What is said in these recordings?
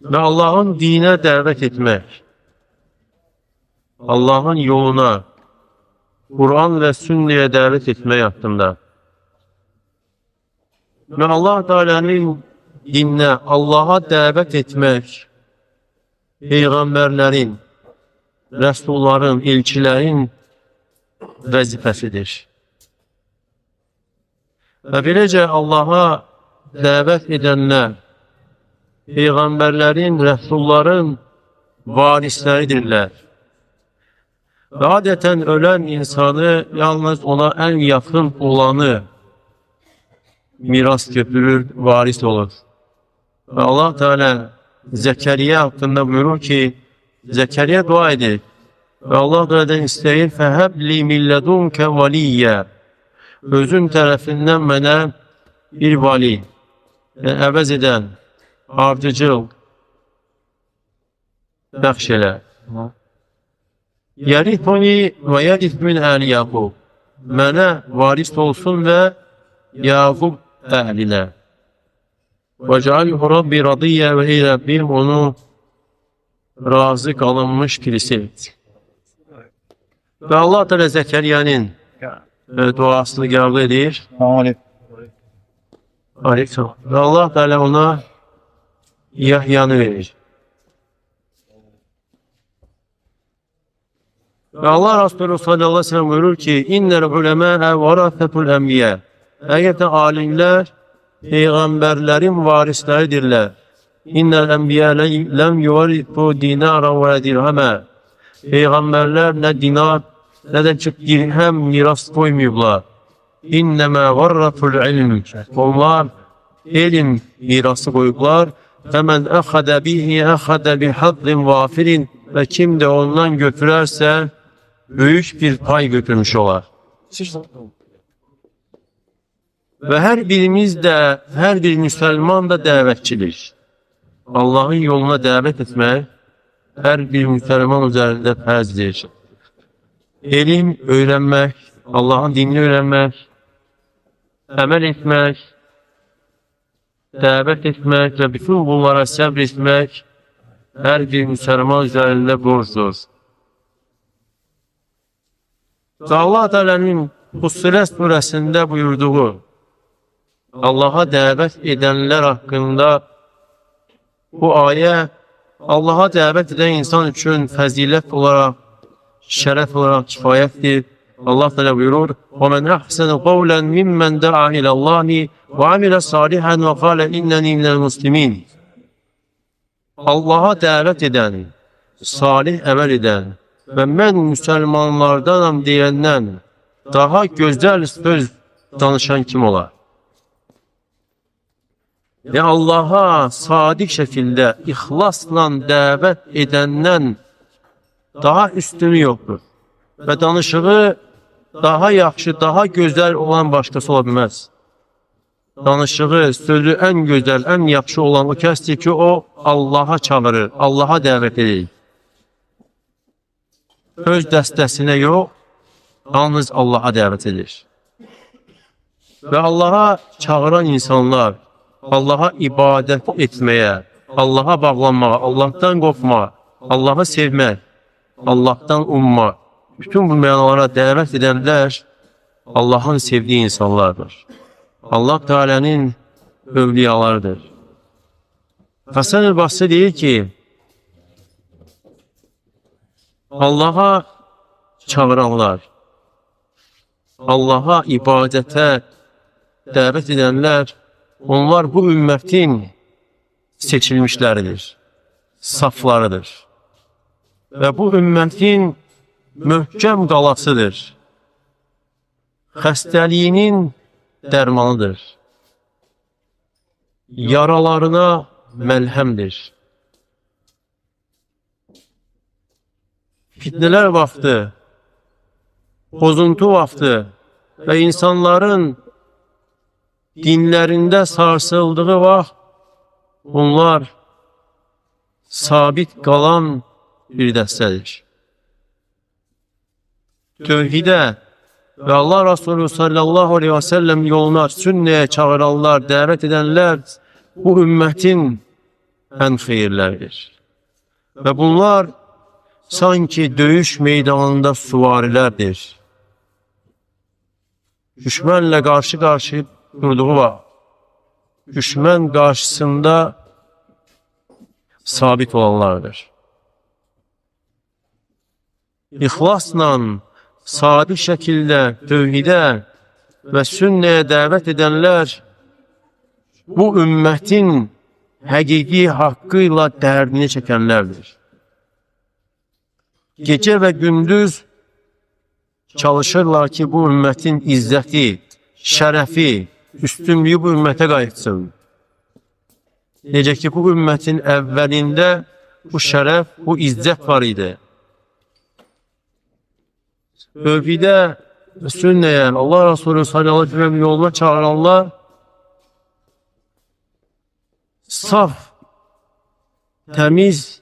Və Allahın dinə dəvət etmək, Allahın yoluna, Quran və sünnəyə dəvət etmək haqqında və Allah Teala'nın dininə, Allaha dəvət etmək, peyğəmbərlərin, rəsulların, elçilərin vəzifəsidir. Və beləcə Allaha dəvət edənlər, peyğəmbərlərin, rəsulların varisləridirlər. Və adətən ölən insanı yalnız ona ən yaxın olanı miras götürür, varis olur. Və Allah Teala Zəkəriyyə haqqında buyurur ki, Zəkəriyyə dua edir və Allah Teala'dan istəyir, "Fəhəbli min ledunke veliyyə." Özün tərəfindən mənə bir vali, yəni əvəz edən, ardıcıl bəxş elə. Yərithuni və yərith min əli Yaqub. Mənə varis olsun və Yaqub əhlinə. Və cealhu Rabbi radiyyə və ey Rəbbim onu razı qalınmış birisi et. Və Allah Teala Zəkəriyənin duasını qəbul edir. Aleyküm. Və Allah Teala ona Yahyanı verir. Və Allah Resulü sallallahu aleyhi ve sellem buyurur ki, İnnel ulemâe varâfetul enbiya. Həqiqətən alimlər peyğəmbərlərin varisləridirlər. İnnel enbiya lem yuvarithu dinara və dirhəmə. Peyğəmbərlər nə dinar, nə də ki dirhəm miras qoymayıblar. İnnemâ varratul ilm. Onlar elm mirası qoyublar. Fəmən əxədə bihi əxədə bihazzin vafirin. Və kim də ondan götürərsə böyük bir pay götürmüş olar. Və hər birimiz də, hər bir müsəlman da dəvətçidir. Allahın yoluna dəvət etmək hər bir müsəlman üzərində fərzdir. Elm öyrənmək, Allahın dinini öyrənmək, əməl etmək, dəvət etmək və bütün bunlara səbr etmək hər bir müsəlman üzərində borcdur. Və Allah Teala'nın Fussilet surəsində buyurduğu Allaha dəvət edənlər haqqında bu ayə Allaha dəvət edən insan üçün fəzilət olaraq, şərəf olaraq kifayətdir. Allah Teala buyurur: "Və men ahsanu qawlan mimmen da'a ila Allahi və amila salihan və qala inneni minel muslimin." Allaha dəvət edən, salih əməl edən və mən müsəlmanlardanam deyəndən daha gözəl söz danışan kim olar? Və Allaha sadiq şəkildə ixlasla dəvət edəndən daha üstünü yoxdur. Və danışığı daha yaxşı, daha gözəl olan başqası ola bilməz. Danışığı, sözü ən gözəl, ən yaxşı olan o kəsdir ki, o Allaha çağırır, Allaha dəvət edir. Öz dəstəsinə yox, yalnız Allaha dəvət edir. Və Allaha çağıran insanlar, Allaha ibadət etməyə, Allaha bağlanmağa, Allahdan qorxmağa, Allahı sevmək, Allahdan ummaq, bütün bu mənalara dəvət edənlər Allahın sevdiyi insanlardır. Allah Teala'nın övliyalarıdır. Hasan-ı Basri deyir ki, Allaha çağıranlar, Allaha ibadətə dəvət edənlər, onlar bu ümmətin seçilmişləridir, saflarıdır. Və bu ümmətin möhkəm qalasıdır, xəstəliyinin dərmanıdır, yaralarına məlhəmdir. Fitnələr vaxtı, pozuntu vaxtı və insanların dinlərində sarsıldığı vaxt bunlar sabit qalan bir dəstədir. Tövhidə və Allah Resulü sallallahu aleyhi ve sellem yoluna, sünnəyə çağıranlar, dəvət edənlər bu ümmətin ən xeyirləridir. Və bunlar sanki döyüş meydanında suvarilərdir. Düşmənlə qarşı-qarşı durduğu vaxt, düşmən qarşısında sabit olanlardır. İxlasla, sadiq şəkildə tövhidə və sünnəyə dəvət edənlər bu ümmətin həqiqi haqqı ilə dərdini çəkənlərdir. Gecə və gündüz çalışırlar ki, bu ümmətin izzəti, şərəfi, üstünlüyü bu ümmətə qayıtsın. Necə ki, bu ümmətin əvvəlində bu şərəf, bu izzət var idi. Tövhidə və sünnəyə, Allah Resulü sallallahu aleyhi ve sellem yoluna çağıranlar saf, təmiz,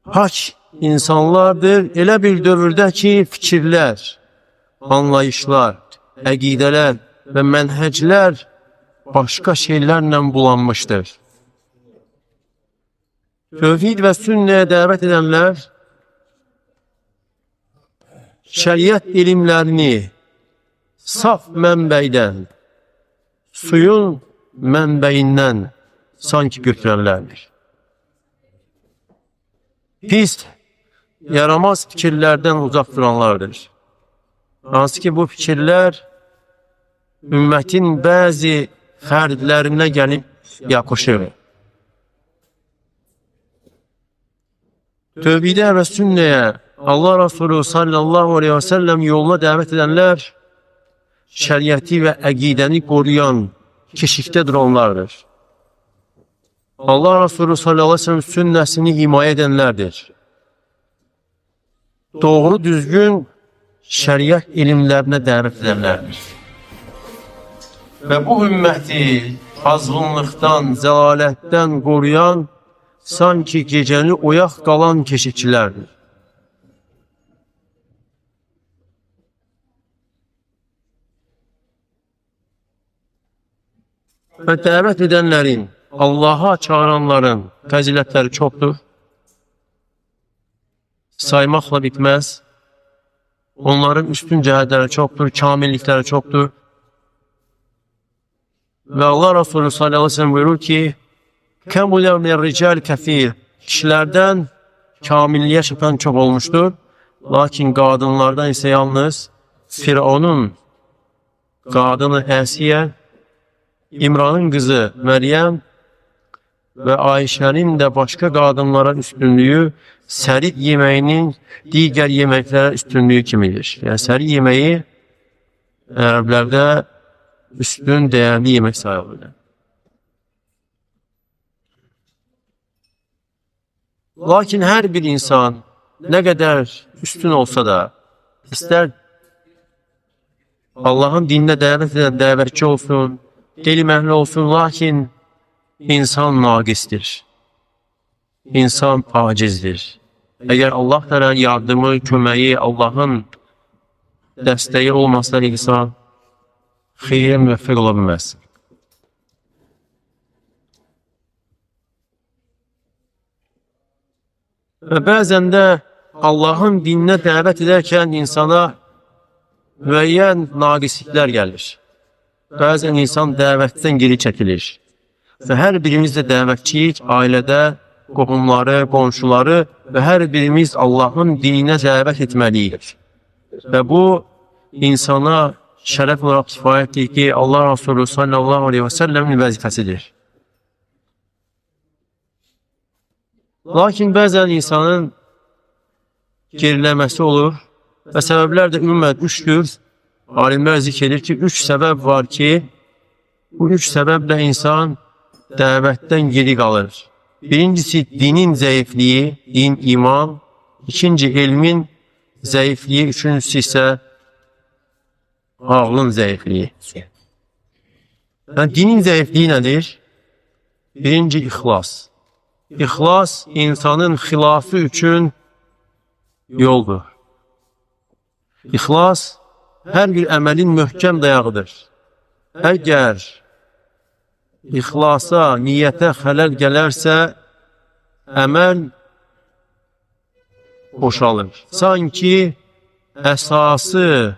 pak insanlardır. Elə bir dövrdə ki, fikirlər, anlayışlar, əqidələr və mənhəclər başqa şeylərlə bulanmışdır. Tövhid və sünnəyə dəvət edənlər şəriət elmlərini saf mənbəydən, suyun mənbəyindən sanki götürənlərdir. Pis, yaramaz fikirlərdən uzaq duranlardır. Hansı ki, bu fikirlər ümmətin bəzi fərdlərinə gəlib yapışır. Tövhidə və sünnəyə Allah Resulü sallallahu aleyhi ve sellem yoluna dəvət edənlər şəriəti və əqidəni qoruyan keşikdə duranlardır. Allah Resulü sallallahu aleyhi ve sellem sünnəsini himayə edənlərdir. Doğru düzgün şəriət elmlərinə dəvət edənlərdir. Və bu ümməti azğınlıqdan, zəlalətdən qoruyan sanki gecəni oyaq qalan keşikçilərdir. Və dəvət edənlərin, Allaha çağıranların fəzilətləri çoxdur. Saymaqla bitməz. Onların üstün cəhətləri çoxdur, kamillikləri çoxdur. Və Allah Resulü sallallahu aleyhi ve sellem buyurur ki, Kəmulə minər-rical kəthir. Kişilərdən kamilliyə çatan çox olmuşdur. Lakin qadınlardan isə yalnız Firavunun qadını Əsiyyə, İmranın qızı Məryəm və Ayşənin də başqa qadınlara üstünlüyü sərid yeməyinin digər yeməklərə üstünlüyü kimidir. Yəni sərid yeməyi ərəblərdə üstün, dəyərli yemək sayılır. Lakin hər bir insan nə qədər üstün olsa da, istər Allahın dininə dəvət edən dəvətçi olsun, elm əhli olsun, lakin insan naqisdir. İnsan acizdir. Əgər Allah Təala yardımı, köməyi, Allahın dəstəyi olmasa insan xeyrə müvəffəq ola bilməz. Və bəzən də Allahın dininə dəvət edərkən insana müəyyən naqisliklər gəlir. Bəzən insan dəvətdən geri çəkilir. Və hər birimiz də dəvətçiyik, ailədə, qohumları, qonşuları və hər birimiz Allahın dininə dəvət etməliyik. Və bu insana şərəf olaraq kifayətdir ki, Allah Resulü sallallahu aleyhi və səlləmin vəzifəsidir. Lakin bəzən insanın geriləməsi olur və səbəblər də ümumən üçdür. Alimlər zikr edir ki, üç səbəb var ki, bu üç səbəblə insan dəvətdən geri qalır. Birincisi dinin zəifliyi, din, iman. İkinci elmin zəifliyi, üçüncüsü isə ağlın zəifliyi. Yəni, dinin zəifliyi nədir? Birinci, ixlas. İxlas insanın xilafı üçün yoldur. İxlas hər bir əməlin möhkəm dayağıdır. Əgər ixlasa, niyyətə xələl gələrsə, əməl boşalır. Sanki əsası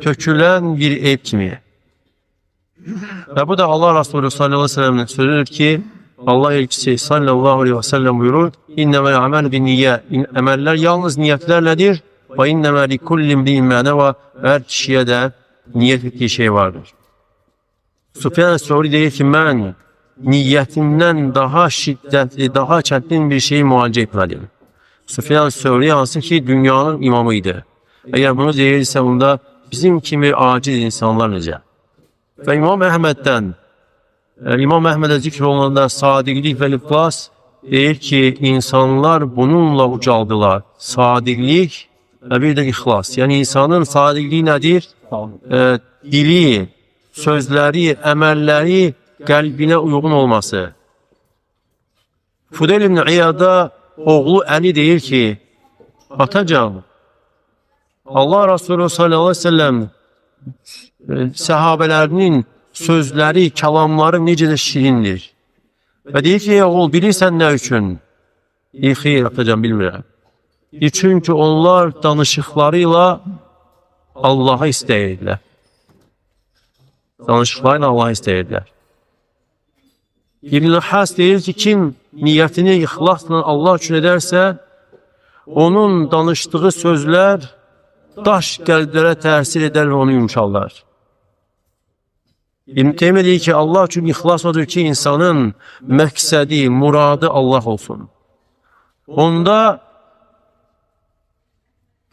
tökülən bir ev kimi. Və bu da Allah Resulü sallallahu aleyhi ve sellem'in sözüdür ki, Allah elçisi sallallahu aleyhi ve sellem buyurur, İnnemel amel bin niyye, əməllər yalnız niyyətlərlədir və innemə li kulli imri'in mâ nevâ, hər kişiyə də niyyət etdiyi şey vardır. Sufyan Sövri deyir ki, mən niyyətimdən daha şiddətli, daha çətin bir şeyi müalicə etməliyim. Sufyan Sövri hansı ki dünyanın imamı idi. Əgər bunu deyirsə, onda bizim kimi aciz insanlar necə? Və İmam Əhməddən, İmam Əhmədə zikr olunanda sadiqlik və ixlas deyir ki, insanlar bununla ucaldılar. Sadiqlik və bir də ixlas. Yəni insanın sadiqliyi nədir? Dili, sözləri, əməlləri qəlbinə uyğun olması. Fudeyl ibn İyada oğlu Əli deyir ki, atacan, Allah Resulü sallallahu aleyhi ve sellem səhabələrinin sözləri, kəlamları necə də şirindir. Və deyir ki, oğul, bilirsən nə üçün? Deyir, xeyr, atacan, bilmirəm. Deyir, çünki onlar danışıqları ilə Allah'a istəyirdilər. Danışıqları ilə Allah'a istəyirdilər. İbn-i Has deyir ki, kim niyyətini ixlasla Allah üçün edərsə, onun danışdığı sözlər daş qəlblərə təsir edər və onu yumşaldar. İbn Teymiyyə deyir ki, Allah üçün ixlas odur ki, insanın məqsədi, muradı Allah olsun. Onda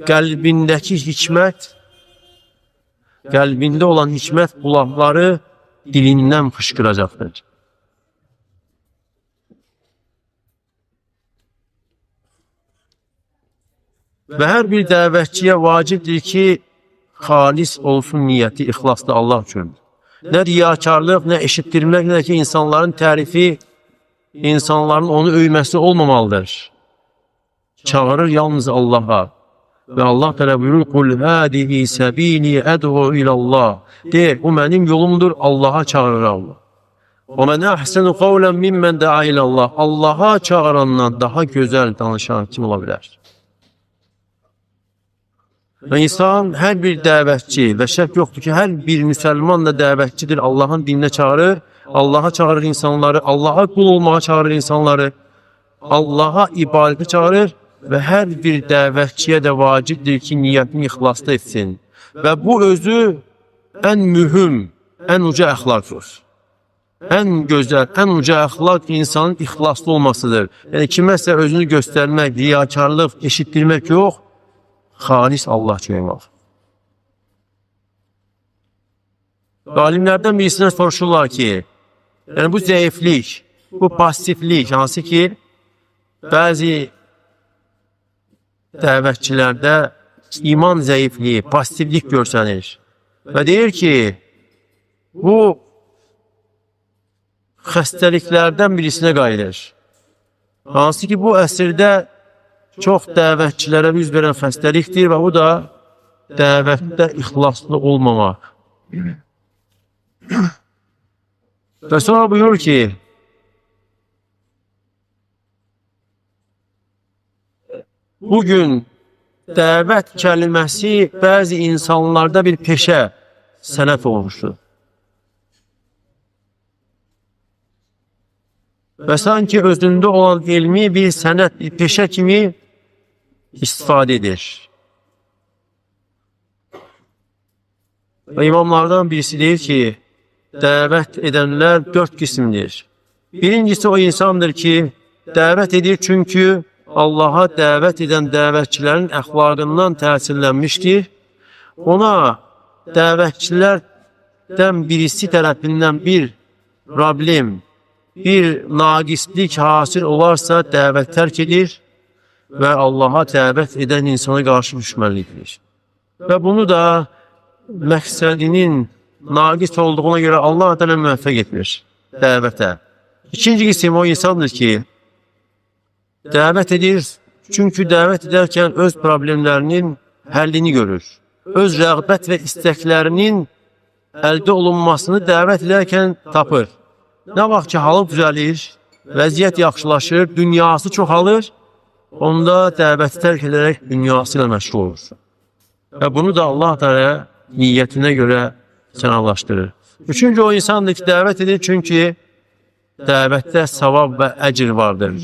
qəlbindəki hikmət, qəlbində olan hikmət bulaqları dilindən fışqıracaqdır. Və hər bir dəvətçiyə vacibdir ki, xalis olsun niyyəti, ixlaslı Allah üçün. Nə riyakarlıq, nə eşitdirmək, nə ki, insanların tərifi, insanların onu öyməsi olmamalıdır. Çağırır yalnız Allaha. Və Allah təala buyurur, Qul hâzihi səbîlî əd'u ilallah. De, bu mənim yolumdur, Allaha çağırıram. Və mən əhsənu qavlən mimmən də'a ilallah. Allaha çağırandan daha gözəl danışan kim ola bilər? Və insan hər bir dəvətçi və şək yoxdur ki, hər bir müsəlman da dəvətçidir, Allahın dininə çağırır, Allaha çağırır insanları, Allaha qul olmağa çağırır insanları, Allaha ibadətə çağırır və hər bir dəvətçiyə də vacibdir ki, niyyətini ixlasda etsin. Və bu özü ən mühüm, ən uca əxlaqdır. Ən gözəl, ən uca əxlaq insanın ixlaslı olmasıdır. Yəni kiməsə özünü göstərmək, riyakarlıq, eşitdirmək yox, xalis Allah üçün olmaq. Alimlərdən birisindən soruşurlar ki, yəni bu zəiflik, bu passivlik, hansı ki, bəzi dəvətçilərdə iman zəifliyi, passivlik görsənir. Və deyir ki, bu xəstəliklərdən birisinə qayıdır. Hansı ki, bu əsrdə çox dəvətçilərə üz verən xəstəlikdir və bu da dəvətdə ixlaslı olmamaq. Və sonra buyurur ki, bugün dəvət kəlməsi bəzi insanlarda bir peşə, sənət olmuşdur. Və sanki özündə olan elmi bir sənət, bir peşə kimi istifadə edir. Və imamlardan birisi deyir ki, dəvət edənlər 4 qismdir. Birincisi o insandır ki, dəvət edir çünki Allaha dəvət edən dəvətçilərin əxlaqından təsirlənmişdir. Ona dəvətçilərdən birisi tərəfindən bir problem, bir naqislik hasil olarsa dəvət tərk edir və Allaha dəvət edən insana qarşı düşmənlik edir. Və bunu da məqsədinin naqis olduğuna görə Allah təala müvəffəq etmir dəvətə. İkinci qisim o insandır ki, dəvət edir, çünki dəvət edərkən öz problemlərinin həllini görür. Öz rəğbət və istəklərinin əldə olunmasını dəvət edərkən tapır. Nə vaxt ki, halı düzəlir, vəziyyət yaxşılaşır, dünyası çoxalır, onda dəvəti tərk edərək dünyası ilə məşğul olur. Və bunu da Allah Teala niyyətinə görə sənallaşdırır. Üçüncü o insandır ki, dəvət edir, çünki dəvətdə savab və əcr vardır.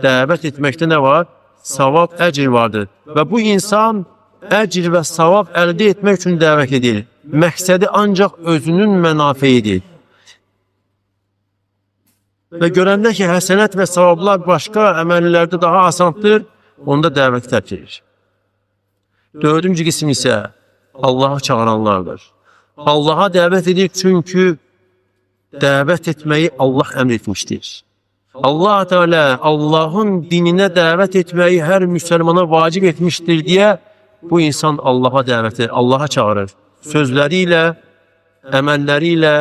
Dəvət etməkdə nə var? Savab, əcr vardır. Və bu insan əcr və savab əldə etmək üçün dəvət edir. Məqsədi ancaq özünün mənafeyidir. Və görəndə ki, həsənət və savablar başqa əməllərdə daha asandır, onda dəvəti tərk edir. Dördüncü qism isə Allaha çağıranlardır. Allaha dəvət edir, çünki dəvət etməyi Allah əmr etmişdir. Allah Teala Allahın dininə dəvət etməyi hər müsəlmana vacib etmişdir deyə bu insan Allaha dəvət edir, Allaha çağırır. Sözləri ilə, əməlləri ilə,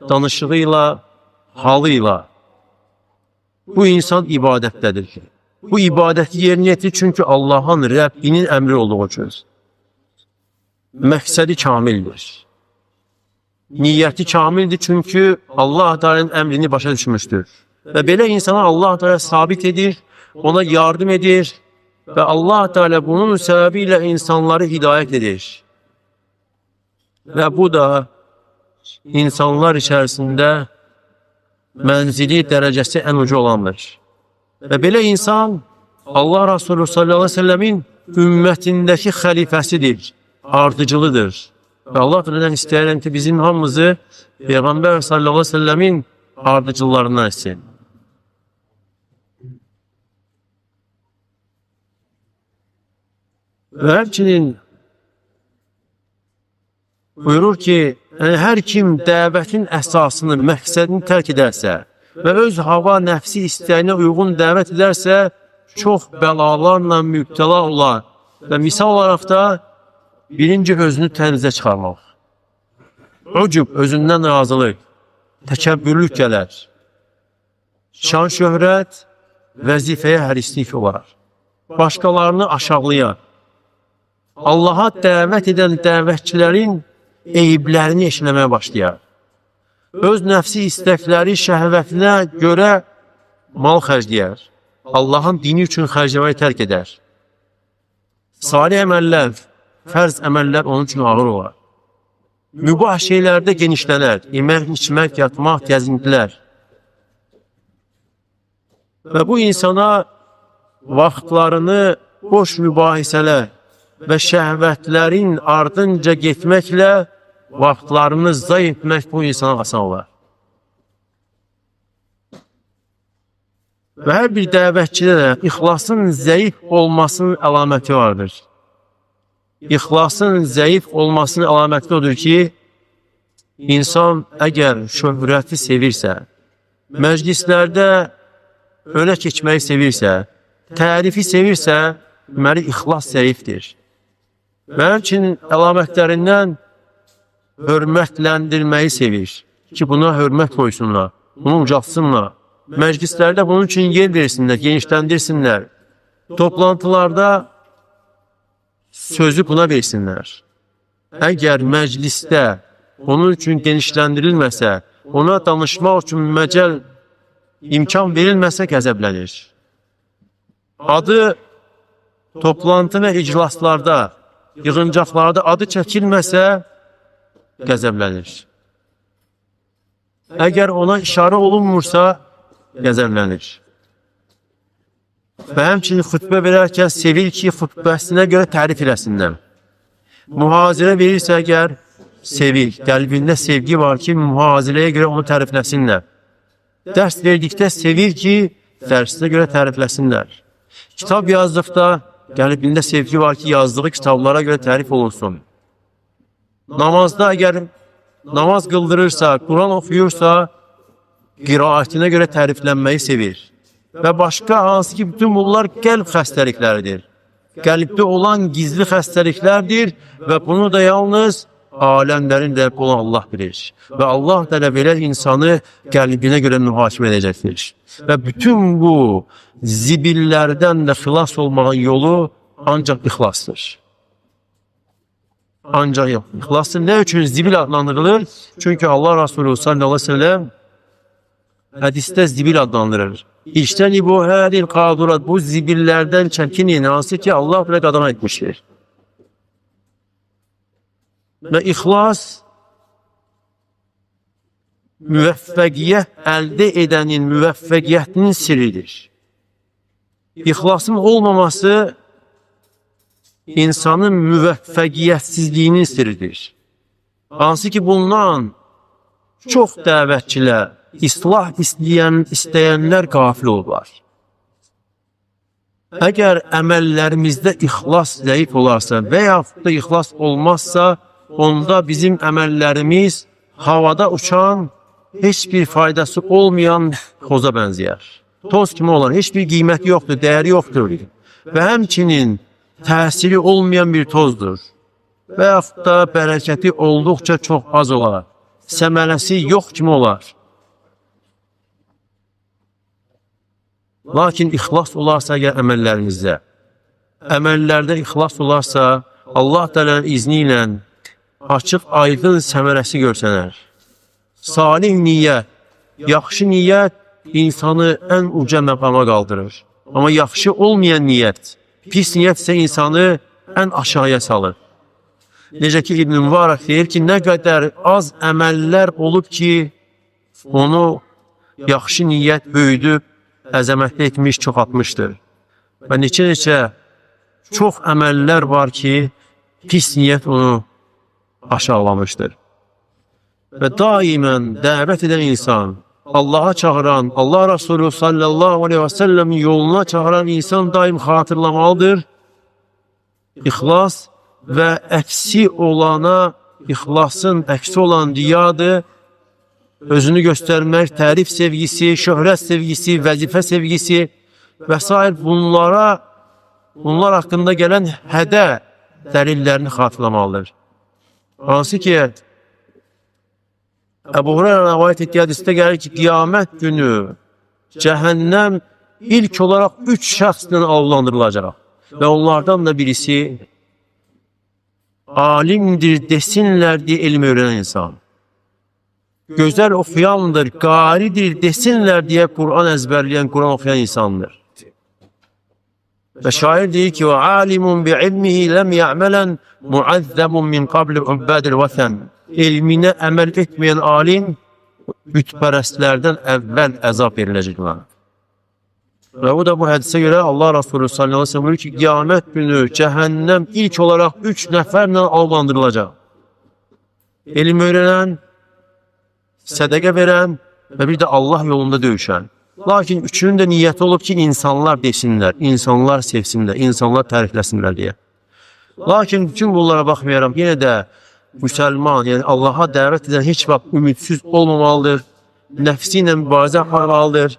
danışığı ilə, halı ilə. Bu insan ibadətdədir. Bu ibadəti yerinə yetirir çünki Allahın, Rəbbinin əmri olduğu üçün. Məqsədi kamildir. Niyyəti kamildir çünki Allah Teala'nın əmrini başa düşmüşdür. Və belə insana Allah Teala sabit edir, ona yardım edir və Allah Teala bunun səbəbi ilə insanları hidayət edir. Və bu da insanlar içərisində mənzili dərəcəsi ən ucu olandır. Və belə insan Allah Resulü sallallahu aleyhi ve sellemin ümmətindəki xəlifəsidir, ardıcılıdır. Və Allah Teala'dan istəyirəm ki, bizim hamımızı Peyğəmbər sallallahu aleyhi ve sellemin ardıcılarından etsin. Və həmçinin buyurur ki, yəni hər kim dəvətin əsasını, məqsədini tərk edərsə və öz hava nəfsi istəyinə uyğun dəvət edərsə, çox bəlalarla mübtəla olar. Və misal olaraq da birinci özünü təmizə çıxarmaq. Ucub, özündən razılıq, təkəbbürlük gələr. Şan şöhrət, vəzifəyə hərislik olar. Başqalarını aşağılayar. Allaha dəvət edən dəvətçilərin eyiblərini eşləməyə başlayar. Öz nəfsi istəkləri, şəhvətinə görə mal xərcləyər. Allahın dini üçün xərcləməyi tərk edər. Salih əməllər, fərz əməllər onun üçün ağır olar. Mübah şeylərdə genişlənər. Yemək, içmək, yatmaq, gəzintilər. Və bu insana vaxtlarını boş mübahisələr və şəhvətlərin ardınca getməklə vaxtlarını zayi etmək bu insana asan olar. Və hər bir dəvətçidə də ixlasın zəif olmasının əlaməti vardır. İxlasın zəif olmasının əlaməti odur ki, insan əgər şöhrəti sevirsə, məclislərdə önə keçməyi sevirsə, tərifi sevirsə, deməli ixlas zəifdir. Və həmçinin əlamətlərindən hörmətləndirməyi sevir ki, buna hörmət qoysunlar, bunu ucaltsınlar. Məclislərdə bunun üçün yer versinlər, genişləndirsinlər. Toplantılarda sözü buna versinlər. Əgər məclisdə onun üçün genişləndirilməsə, ona danışmaq üçün məcəl, imkan verilməsə qəzəblənir. Adı toplantı və iclaslarda, yığıncaqlarda adı çəkilməsə qəzəblənir. Əgər ona işarə olunmursa qəzəblənir. Və həmçinin xütbə verərkən sevir ki, xütbəsinə görə tərif eləsinlər. Mühazirə verirsə əgər sevir, qəlbində sevgi var ki, mühazirəyə görə onu tərifləsinlər. Dərs verdikdə sevir ki, dərsinə görə tərifləsinlər. Kitab yazdıqda qəlbində sevgi var ki, yazdığı kitablara görə tərif olunsun. Namazda əgər namaz qıldırırsa, Quran oxuyursa, qiraətinə görə təriflənməyi sevir. Və başqa hansı ki, bütün bunlar qəlb xəstəlikləridir. Qəlbdə olan gizli xəstəliklərdir və bunu da yalnız aləmlərin Rəbbi olan Allah bilir. Və Allah da belə insanı qəlbinə görə mühakimə edəcəkdir. Və bütün bu zibillərdən də xilas olmağın yolu ancaq ixlasdır. Ancaq ixlasdır. Nə üçün zibil adlandırılır? Çünki Allah Resulü sallallahu aleyhi ve sellem Hədisdə zibil adlandırır. İçtənibu hədil qadurat, bu zibillərdən çəkinin, hansı ki Allah belə qadağan etmişdir. Və ixlas müvəffəqiyyət əldə edənin müvəffəqiyyətinin sirridir. İxlasın olmaması insanın müvəffəqiyyətsizliyinin sirridir. Hansı ki bundan çox dəvətçilər, islah istəyənlər qafil olublar. Əgər əməllərimizdə ixlas zəif olarsa və yaxud da ixlas olmazsa, onda bizim əməllərimiz havada uçan, heç bir faydası olmayan toza bənzəyər. Toz kimi olan, heç bir qiyməti yoxdur, dəyəri yoxdur. Və həmçinin təsiri olmayan bir tozdur. Və yaxud da bərəkəti olduqca çox az olar. Səmərəsi yox kimi olar. Lakin ixlas olarsa əgər əməllərimizdə, əməllərdə ixlas olarsa, Allah Teala'nın izni ilə açıq, aydın səmərəsi görsənər. Salih niyyət, yaxşı niyyət insanı ən uca məqama qaldırır. Amma yaxşı olmayan niyyət, pis niyyət isə insanı ən aşağıya salır. Necə ki İbn Mübarək deyir ki, nə qədər az əməllər olub ki, onu yaxşı niyyət böyüdüb, əzəmətli etmiş, çoxaltmışdır. Və neçə-neçə çox əməllər var ki, pis niyyət onu aşağılamışdır. Və daimən dəvət edən insan, Allaha çağıran, Allah Resulü sallallahu aleyhi ve sellemin yoluna çağıran insan daim xatırlamalıdır. İxlas və əksi olana, ixlasın əksi olan riyadır. Özünü göstərmək, tərif sevgisi, şöhrət sevgisi, vəzifə sevgisi və sair bunlar haqqında gələn hədə dəlillərini xatırlamalıdır. Hansı ki, Əbu Hureyra rəvayət etdiyi hədisdə gəlir ki, qiyamət günü cəhənnəm ilk olaraq 3 şəxslə alovlandırılacaq. Və onlardan da birisi alimdir desinlər deyə elm öyrənən insan. Gözəl oxuyandır, qaridir desinlər deyə Quran əzbərləyən, Quran oxuyan insandır. Və şair deyir ki, وَعَالِمٌ بِعِلْمِهِ لَمْ يَعْمَلًا مُعَذَّبٌ مِنْ قَبْلِ عُبَّادِ الْوَثَنِ. Elminə əməl etməyən alim bütpərəstlərdən əvvəl əzab veriləcək ona. Və bu da bu hədisə görə Allah Resulü sallallahu aleyhi ve sellem buyurur ki, qiyamət günü cəhənnəm ilk olaraq 3 nəfərlə alovlandırılacaq. Elm öyrənən, sədəqə verən və bir də Allah yolunda döyüşən. Lakin üçünün də niyyəti olub ki, insanlar desinlər, insanlar sevsinlər, insanlar tərifləsinlər deyə. Lakin bütün bunlara baxmayaraq, yenə də müsəlman, yəni Allaha dəvət edən heç vaxt ümidsiz olmamalıdır, nəfsi ilə mübarizə aparmalıdır,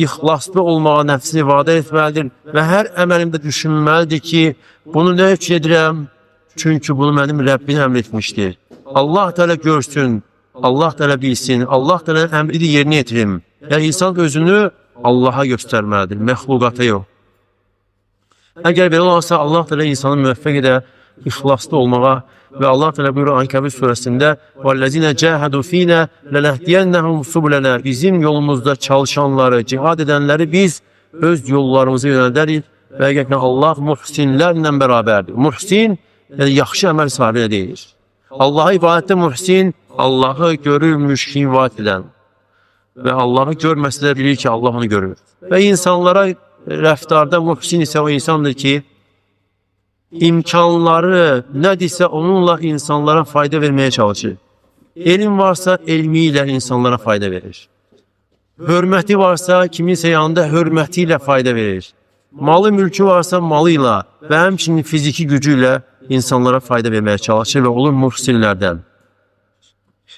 ixlaslı olmağa nəfsini vadə etməlidir və hər əməlimdə düşünməlidir ki, bunu nə üçün edirəm? Çünki bunu mənim Rəbbim əmr etmişdir. Allah Teala görsün, Allah Teala bilsin, Allah Teala'nın əmrini yerinə yetirim. Yəni insan özünü Allaha göstərməlidir, məxluqata yox. Əgər belə olarsa, Allah Teala insanı müvəffəq edə ixlaslı olmağa və Allah Teala buyurur Ankəbut surəsində: "Vəllezine cahadu fina lenehdiyennehum subulana." Bizim yolumuzda çalışanları, cihad edənləri biz öz yollarımıza yönəldərik və həqiqətən Allah muhsinlərlə bərabərdir. Muhsin, yəni yaxşı əməl sahibi deyilir. Allaha ibadətdə muhsin, Allahı görürmüş kimi ibadət edən və Allahı görməsə də bilir ki, Allah onu görür. Və insanlara rəftarda muhsin isə o insandır ki, imkanları nədirsə onunla insanlara fayda verməyə çalışır. Elm varsa elmi ilə insanlara fayda verir. Hörməti varsa kiminsə yanında hörməti ilə fayda verir. Malı mülkü varsa malı ilə və həmçinin fiziki gücü ilə insanlara fayda verməyə çalışır və olur muhsinlərdən.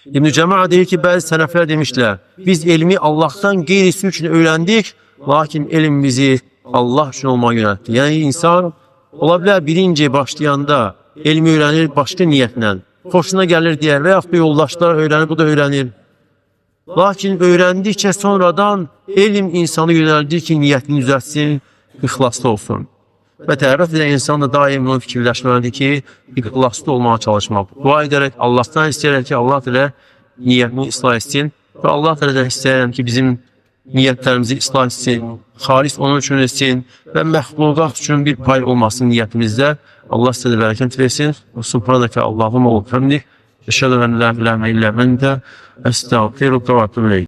İbn-i Cəma'a deyir ki, bəzi sələflər demişlər, biz elmi Allahdan qeyrisi üçün öyrəndik, lakin elm bizi Allah üçün olmağa yönəltdi. Yəni insan ola bilər birinci başlayanda elmi öyrənir başqa niyyətlə, xoşuna gəlir deyə və yaxud da yoldaşlar öyrənir, bu da öyrənir. Lakin öyrəndikcə sonradan elm insanı yönəldir ki, niyyətini düzəltsin, ixlaslı olsun. Və tərəf edən insan da daim bunu fikirləşməlidir ki, ixlaslı olmağa çalışmaq. Dua edərək, Allahdan istəyərək ki, Allah təala niyyətini islah etsin. Və Allah Teala'dan istəyirəm ki, bizim niyyətlərimizi ıslah etsin, xalis onun üçün etsin və məxluqat üçün bir pay olmasın niyyətimizdə. Allah sizə də bərəkət versin. Subhanəkə Allahumma və bihamdik. Eşhedü en la ilahe illa ente. Estağfiruke ve etûbü ileyk.